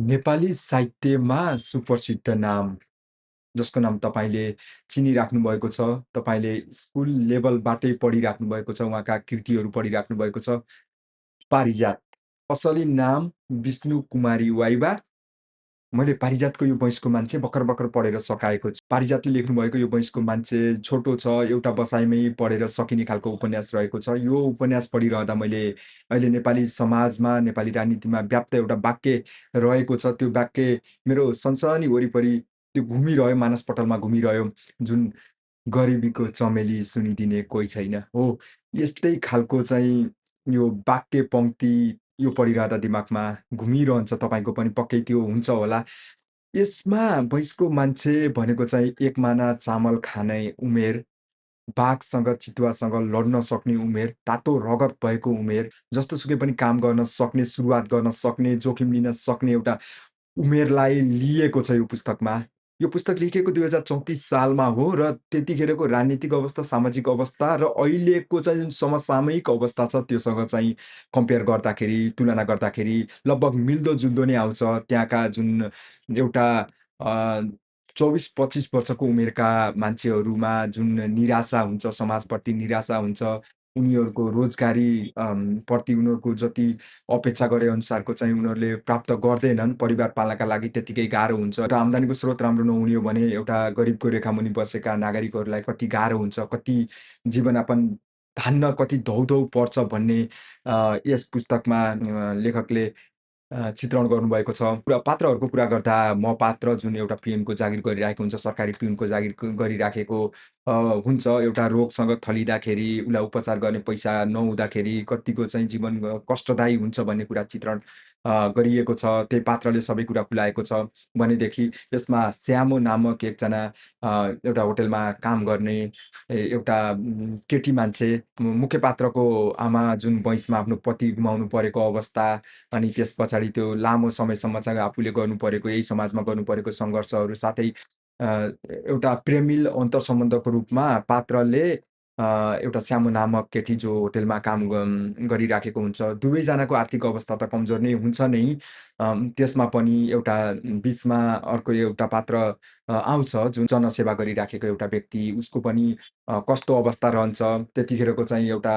नेपाली साहित्यमा सुप्रसिद्ध नाम, जसको नाम तपाईँले चिनिराख्नु भएको छ, तपाईँले स्कुल लेभलबाटै पढिराख्नु भएको छ, उहाँका कृतिहरू पढिराख्नु भएको छ, पारिजात। असली नाम विष्णु कुमारी वाइबा। मैले पारिजातको यो वयसको मान्छे भर्खर भर्खर पढेर सकाएको छु। पारिजातले लेख्नुभएको यो वयसको मान्छे छोटो छ, एउटा बसाइमै पढेर सकिने खालको उपन्यास रहेको छ। यो उपन्यास पढिरहँदा मैले अहिले नेपाली समाजमा, नेपाली राजनीतिमा व्याप्त एउटा वाक्य रहेको छ, त्यो वाक्य मेरो सनसनी वरिपरि त्यो घुमिरह्यो, मानसपटलमा घुमिरह्यो, जुन गरिबीको चमेली सुनिदिने कोही छैन। हो, यस्तै खालको चाहिँ यो वाक्य पङ्क्ति यो पढिरहँदा दिमागमा घुमिरहन्छ, तपाईँको पनि पक्कै त्यो हुन्छ होला। यसमा वयस्को मान्छे भनेको चाहिँ एक माना चामल खाने उमेर, बाघसँग, चितुवासँग लड्न सक्ने उमेर, तातो रगत भएको उमेर, जस्तोसुकै पनि काम गर्न सक्ने, सुरुवात गर्न सक्ने, जोखिम लिन सक्ने एउटा उमेरलाई लिएको छ यो पुस्तकमा। यो पुस्तक लेखिएको 2034 सालमा हो र त्यतिखेरको राजनीतिक अवस्था, सामाजिक अवस्था र अहिलेको चाहिँ जुन समसामयिक अवस्था छ त्योसँग चाहिँ कम्पेयर गर्दाखेरि, तुलना गर्दाखेरि लगभग मिल्दो-जुल्दो नै आउँछ। त्यहाँका जुन एउटा अ, 24-25 वर्षको उमेरका मान्छेहरूमा जुन निराशा हुन्छ, समाजप्रति निराशा हुन्छ, उनीहरूको रोजगारी प्रति उनीहरूको जति अपेक्षा गरे अनुसारको चाहिँ उनीहरूले प्राप्त गर्दैनन्। परिवार पाल्नका लागि त्यत्तिकै गाह्रो हुन्छ र आम्दानीको स्रोत राम्रो नहुने हो भने एउटा गरिबको रेखामुनि बसेका नागरिकहरूलाई कति गाह्रो हुन्छ, कति जीवनयापन धान्न कति धौ-धौ पर्छ भन्ने यस पुस्तकमा लेखकले चित्रण गर्नुभएको छ। पात्रहरूको कुरा गर्दा म पात्र जुन एउटा पिएनको जागिर गरिरहेको हुन्छ, सरकारी पिउनको जागिर गरिराखेको हुन्छ। एउटा रोगसँग थलिँदाखेरि उसलाई उपचार गर्ने पैसा नहुँदाखेरि कत्तिको चाहिँ जीवन कष्टदायी हुन्छ भन्ने कुरा चित्रण गरिएको छ। त्यही पात्रले सबै कुरा खुलाएको छ भनेदेखि यसमा श्यामो नामक एकजना एउटा होटलमा काम गर्ने एउटा केटी मान्छे, मुख्य पात्रको आमा जुन वयसमा आफ्नो पति गुमाउनु परेको अवस्था, अनि त्यस पछाडि त्यो लामो समयसम्म चाहिँ आफूले गर्नुपरेको यही समाजमा गर्नुपरेको सङ्घर्षहरू साथै अ, एउटा प्रेमिल अन्तर्सम्बन्धको रूपमा पात्रले एउटा श्यामु नामक केटी जो होटेलमा काम गरिराखेको हुन्छ। दुवैजनाको आर्थिक अवस्था त कमजोर नै हुन्छ नै। त्यसमा पनि एउटा बिचमा अर्को एउटा पात्र आउँछ जुन जनसेवा गरिराखेको एउटा व्यक्ति, उसको पनि कस्तो अवस्था रहन्छ। त्यतिखेरको चाहिँ एउटा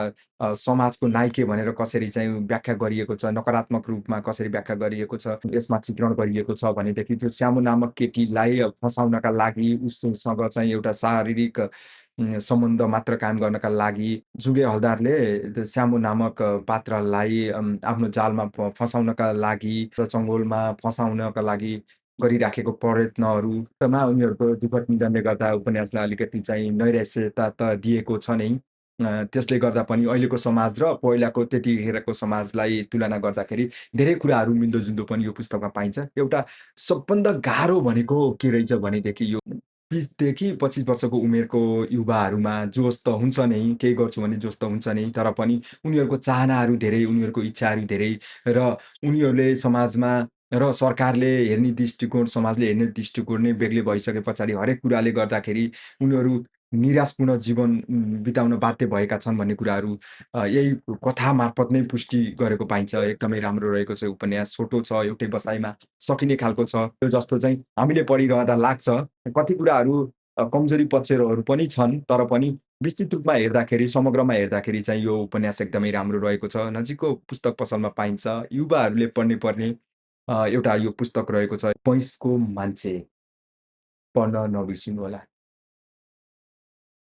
समाजको नाइके भनेर कसरी चाहिँ व्याख्या गरिएको छ, नकारात्मक रूपमा कसरी व्याख्या गरिएको छ, यसमा चित्रण गरिएको छ भनेदेखि त्यो श्यामु नामक केटीलाई फसाउनका लागि उससँग चाहिँ एउटा शारीरिक सम्बन्ध मात्र कायम गर्नका लागि जुगे हलदारले त्यो श्यामु नामक पात्रलाई आफ्नो जालमा फसाउनका लागि, चङ्गोलमा फसाउनका लागि गरिराखेको प्रयत्नहरू मा उनीहरूको दुःखद निधनले गर्दा उपन्यासलाई अलिकति चाहिँ नैराश्यता त दिएको छ नै। त्यसले गर्दा पनि अहिलेको समाज र पहिलाको त्यतिखेरको समाजलाई तुलना गर्दाखेरि धेरै कुराहरू मिल्दो-जुल्दो पनि यो पुस्तकमा पाइन्छ। एउटा सबभन्दा गाह्रो भनेको के रहेछ भनेदेखि यो 20 देखि 25 वर्षको उमेरको युवाहरूमा जोस त हुन्छ नै, केही गर्छु भन्ने जोस त हुन्छ नै, तर पनि उनीहरूको चाहनाहरू धेरै, उनीहरूको इच्छाहरू धेरै र उनीहरूले समाजमा र सरकारले हेर्ने दृष्टिकोण, समाजले हेर्ने दृष्टिकोण नै बेग्लै भइसके पछाडि हरेक कुराले गर्दाखेरि उनीहरू निराशपूर्ण जीवन बिताउन बाध्य भएका छन् भन्ने कुराहरू यही कथा मार्फत नै पुष्टि गरेको पाइन्छ। एकदमै राम्रो रहेको छ यो उपन्यास, छोटो छ, एउटै बसाइमा सकिने खालको छ। त्यो जस्तो चाहिँ हामीले पढिरहँदा लाग्छ। कति कुराहरू कमजोरी पक्षहरू पनि छन्, तर पनि विस्तृत रूपमा हेर्दाखेरि, समग्रमा हेर्दाखेरि चाहिँ यो उपन्यास एकदमै राम्रो रहेको छ। नजिकको पुस्तक पसलमा पाइन्छ। युवाहरूले पढ्नै पर्ने एउटा यो पुस्तक रहेको छ। 'वयस्को मान्छे' पढ्न नबिर्सिनुहोला।